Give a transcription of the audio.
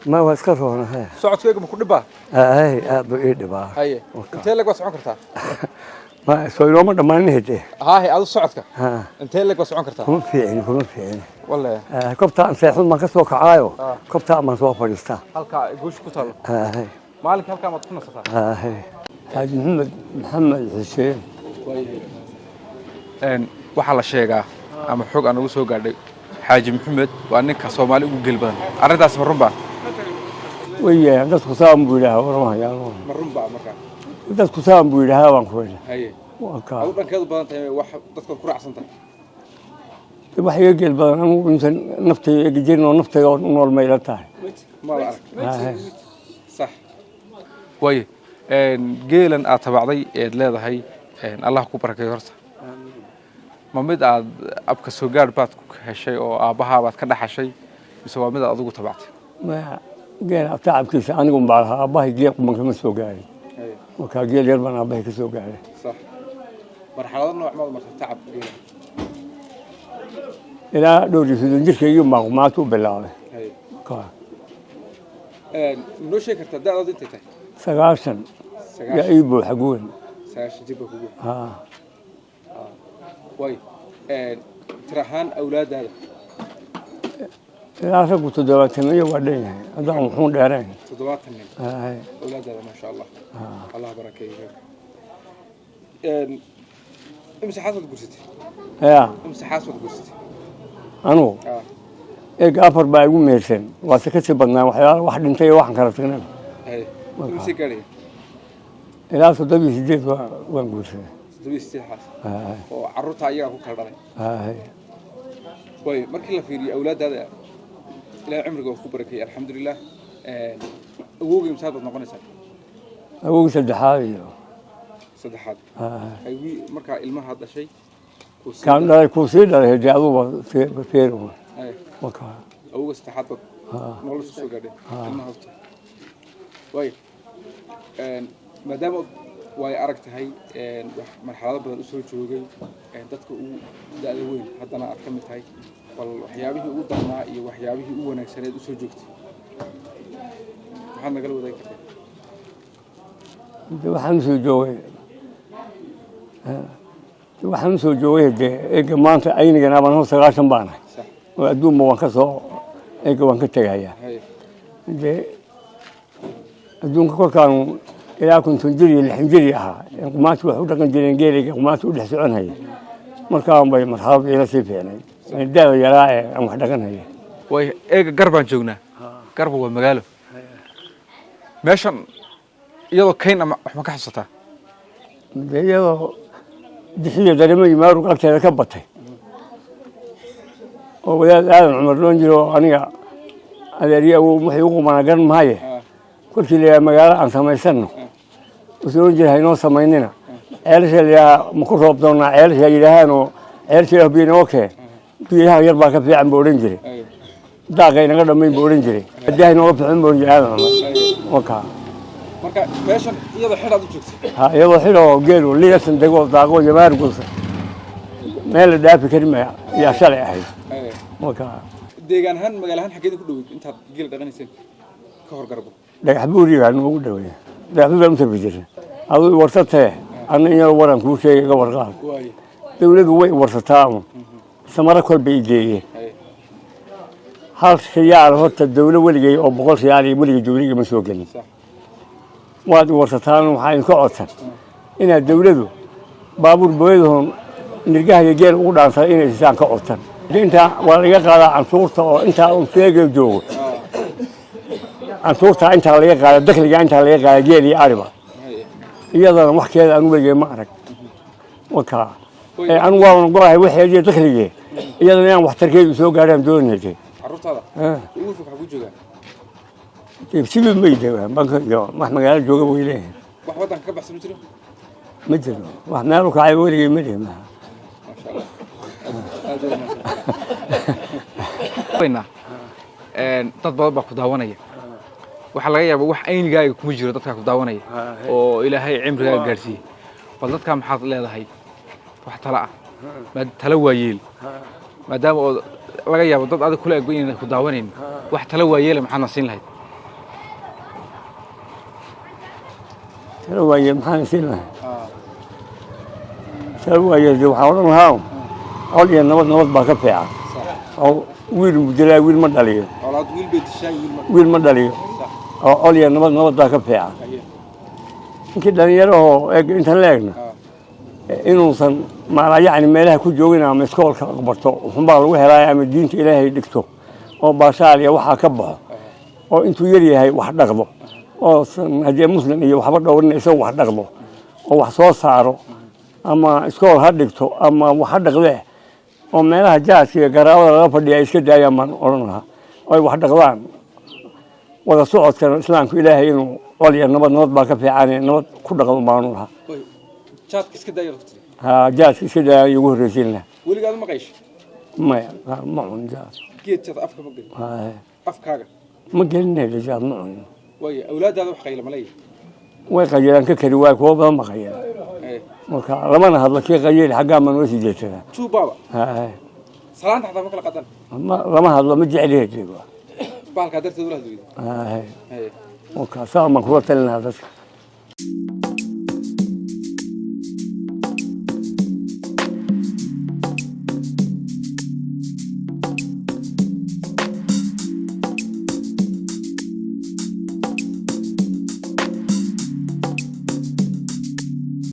Ma waa iska roonahay. Socodkayga ma ku dhibaa? Ay, aad buu ii dhibaa. Haye, intee leg baad socon kartaa? Ma soo inooma dhammaanin hede. Haahe, adu socodka Ha. intee leg baad socon kartaa? Kuma fiicin, kuma fiicin. Walle. Kobta aan seexun baan ka soo kacaayo, kobta baan soo fadhiistaa. Halkaa goosha ku taalo? Hay. Maalinka halkaa maad ku nasataa? Hay, Xaaji Maxamed Maxamed Xuseen. Waxaa la sheegaa ama xog aan ugu soo gaadhay, Xaaji Maxamed waa ninka Soomaali ugu geel badan. Arrintaas ma runbaa? Way dadku saan buu yidhaahaa, warmahayaan. Ma runbaa markaa? Dadku saan buu yidhaahaa baan ku idhi. Haye. Waa kaa. Adu dhankeedu badan tahay, wax dadka ku raacsan tahay? Wax iga geel badan anugu intan naftayda ega jirin oo naftayda oo u nool may ila tahay. Ma la arag. Hay. Sax waaye. Geelan aad tabacday eed leedahay, Allah ku barakeeyo, horta ma mid aad abka soo gaadh baad ku heshay oo aabbahaa baad ka dhaxashay, mise waa mid aad adigu tabactay? Maya, geela tacabkiisa anigu baa lahaa. Aabbahay geel quman kama soo gaarin. Markaa geel yar baan aabbahay ka soo gaaray. Sax. Marxalado nooc maad martay tacabka geela? Ilaa 35 jirkaygii baan qumaati u bilaabay. Markaa Noo sheegi kartaa da'daadu intay tahay? 90 yaa ii buuxa guwan. 90 jir baa kugu? Haa. Way tir ahaan awlaadaada? Ilaa raggu 70 waa dhan yahay, haddaan wuxuun dheerayn. 70 nin? Hay. Awlaadaada, maasha Allah, Allah barakeeyo. Imse xaas waad guursatay? Ya? Imse xaas waad guursatay? Anugu? Ah. Eeg, afar baa igu meersan, waase kasii badnaa waxyaala wax dhintay iyo waxaan kala tagnay. Haye, imse gaadhaya? Ilaa 78 waan guursaday. 78 xaas? Hay. Oo carruurta ayagaa ku kala dhalay? Hay. Way markii la fiiriyo awlaadaada, Ilaahay cimriga waa ku barakeeyey, alxamdulilah. Awowgay imsaad baad noqonaysaa? Awowgii saddexaad iyo Saddexaad? Hay. Ay, markaa ilmaha dhashay kuu sii Kaan dhalay, kuu sii dhalay hede, aduba feer. Haye. Wakaa. Awowga saddexaad baad nolosha soo gaadhay ilmaha horta. Way maadaama way arag tahay, wax marxalado badan usoo joogay, dadka ugu da'da weyn haddana aad ka mid tahay, bal waxyaabihii ugu darnaa iyo waxyaabihii u wanaagsaneed usoo joogtay maxaad nagala wadaagi kartaa? De waxaan usoo joogay dee eega maanta aynigan abaan hor 90 baanahay. Oo adduunba waan ka soo eega, waan ka tegayaa. Dee adduunka kolkaanu ilaa 50 jir iyo 60 jir ahaa, qumaati wax u dhaqan jireen, geelayga qumaati u dhex soconhaya, markaan bay marxaladu ila sii fiicnay daada yaraa ee aan wax dhaqanhaya. Way eega, gar baan joognaa. Garba waa magaalo. Meeshan iyadoo kayn ama wax ma ka xasuusataa? Dee iyadoo dixiya dareemadii maarug agteeda ka batay oo wadaad Aadan Cumar loon jiro oo aniga adeeryo awow waxay u qumanaa garan maaye, kolkii la yidhaha magaalo aan samaysano, wuxuu oran jiray haynoo samaynina ceelasha. La yidhaha ma ku roob doonaa ceelasha yidhaahaan oo ceelasha ilaah biyo inoo keen, biyaha yar baa ka fiican buu odhan jiray. Daaqa inaga dhammayn buu odhan jiray, haddii haynooga fiican buu odhan jiray Aadan Cumar wakaa. Marka meeshan iyadoo xidhaad u joogtay? Ha, iyadoo xidhoo geelu liyasan degoo daaqoo yamaargusa meel la dhaafi karin maya yaa shalay ahayd wakaa. Deegaan ahaan, magaalo ahaan, xaggeeda ku dhoweyd intaad geela dhaqanayseen ka hor Garbo? Dhagax Buurigaa noogu dhaweeya. Dhagax Buur baan u tafi jiray. Aduu warsatee, anna in yar waran kuu sheegay, iga warqaad. Waaye. Dawladdu way warsataa un samaro kol bay geeyeen. Hal riyaal horta dawlo weligay oo 100 riyaal iyo weligay dawliga ma soo gelin. Waad warsataan, waxaa idinka codsan inaad dawladu baabuur booyadahon nirgaha iyo geel ugu dhaansada inay sisaan ka codsan. Intaa waa laga qaadaa canshuurta oo intaa un sheega joogo canshuurtaa intaa laga qaada, dakhliga intaa laga qaada geel iyo ariba. Iyadana wax keeda anu weligay ma arag wakaa. Ee anu waan go'ahay waxeediyo dakhligee, iyadana inaan waxtarkeedu soo gaadhaan doonayay. Carruurtaada ugu fog xaguu joogaa? Sidii may joogaan banka iyo wax magaalo jooga way leeyihiin. Wax waddanka ka baxsan ma jiro? Ma jiro wax meel u kacay weligay ma lihi maha. Maasha Allah, aad aad u mahadsan. Dad badan baa ku daawanaya. Waxaa laga yaabaa wax aynigaaga kuma jiro dadkaa ku daawanaya oo Ilaahay cimrigaaga gaadhsiiyey. Bal dadkaa maxaad leedahay wax tala ah? Ma tala waayeel, maadaama oo laga yaabo dad adig kula egba inayna ku daawanayn, wax tala waayeela maxaadna siin lahayd? Talo waaye maxaan siin lahaa? Talo waaye dee waxaan odhan lahaa col iyo nabad, nabad baa ka fiican. Oo wiil mudilaa wiil ma dhaliyo. Colaad wiil bay dishaa, wiil ma Wiil ma dhaliyo. Oo col iyo nabad, nabad baa ka fiican. Ninkii dhalinyarahoo eeg intan la egna inuusan maanaa yacni meelaha ku joogin ama iskoolka barto xunbaa lagu helaayo ama diinta Ilaahay dhigto oo baashaal iyo waxaa ka baxo oo intuu yar yahay wax dhaqdo oo san haddii muslim iyo waxba dhowrin isagu wax dhaqdo oo wax soo saaro ama iskool ha dhigto ama wax ha dhaqdee oo meelaha jaaska iyo garaabada laga fadhiya ay iska daayaan baan odhan lahaa oo ay wax dhaqdaan. Wada socodkana islaamku Ilaahay inuu col iyo nabad, nabad baa ka fiican, nabad ku dhaqdo baan odhan lahaa. Way jaadka iska daaya ku tiri? Haa, jaadka iska daayaan ugu horreysiin lahaa. Weligaad ma qayshay? Maya, ma cun jaad. Geed jaad afka ma gelin? Haa. Afkaaga? Ma gelinayno, jaad ma cunin. Waaye, awlaaddaada wax qayla ma leeyihin? Way qayilaan ka kari waay, kuwa badan ba qayilaan. Marka lamana hadlo kii qayili, xaggaa ma noo sii jeedsadaa. Tuubaaba? Haa. Salaanta xataa ma kala qadan? Lama hadlo, ma jeceliya jeego. Bahalkaa darteed ula hadluyda? Haa. Marka saa baan kula talin lahaa dadka.